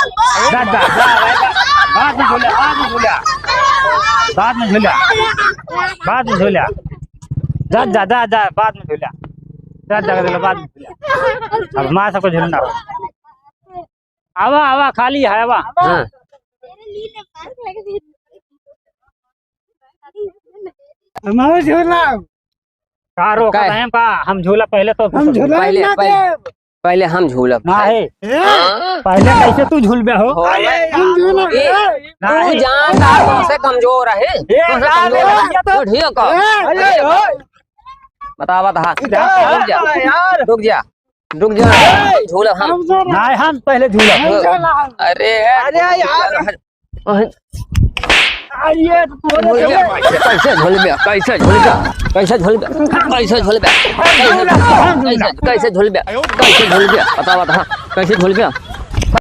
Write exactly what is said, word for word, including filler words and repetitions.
जा, जा, जा, जा, बाद में झूला, बाद में झूला। बाद में झूला। बाद में झूला। जा, जा, जा, जा, बाद में झूला। जा, जा, जा, बाद में झूला। अब माँ सबको झूलना हो। आवा, आवा, खाली है, आवा। हाँ। हमारा झूला। का रोका काहे? है का? हम झूला पहले तो हम झूला पहले, ना पहले, देब। पहले हम झूलब। ना है। हैं? पहले कैसे तू झूलबे हो? हो, अरे, मैं हम झूलब। ए, ना तू है। जान का तुमसे कमजोर है। ए, तुमसे ना, कमजोर ना, है। ये तो तू ठीक हो। ए, अरे, अरे, ओ। बतावा था। रुक जा। यार। रुक जा। रुक जा। ए, झूलब हम। हम झूलब। ना, हम पहले झूलब। हम झूलब। अरे, अरे यार। अरे, तोरे कैसे झूलबे? कैसे झूलबे? कैसे झूलबे? कैसे झूलबे? कैसे, कैसे झूलबे? कैसे झूलबे? बतावा था। कैसे झूलबे?